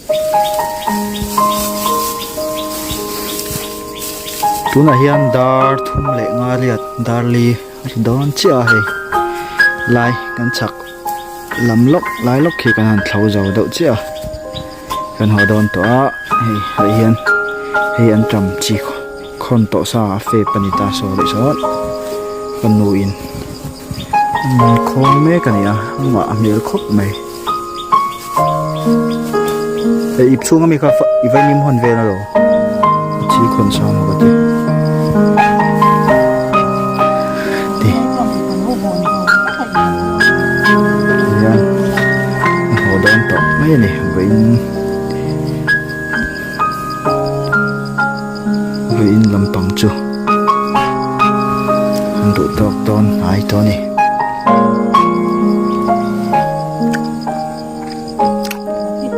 Tunah hian dar thum leh nga riat dar li a ri dawn chiah a hei lai kan chhak lam lawk lai lawk khi kan han thlo zo deuh chiah a kan haw dawn tawh a hei ah hian hei an tam chi khawn tawh sa a fep a ni ta saw leh sawn ka nu in khawng mek a ni a a ngah hmel khawp mai. Hei ip chhung ami kha i vaimim hawn vel alo a thi khawn sang maw ka ti ti hian a haw dawn tawh mai a ni vawiin vawiin lampang chu an duh tawk dawn hnai tawh a ni.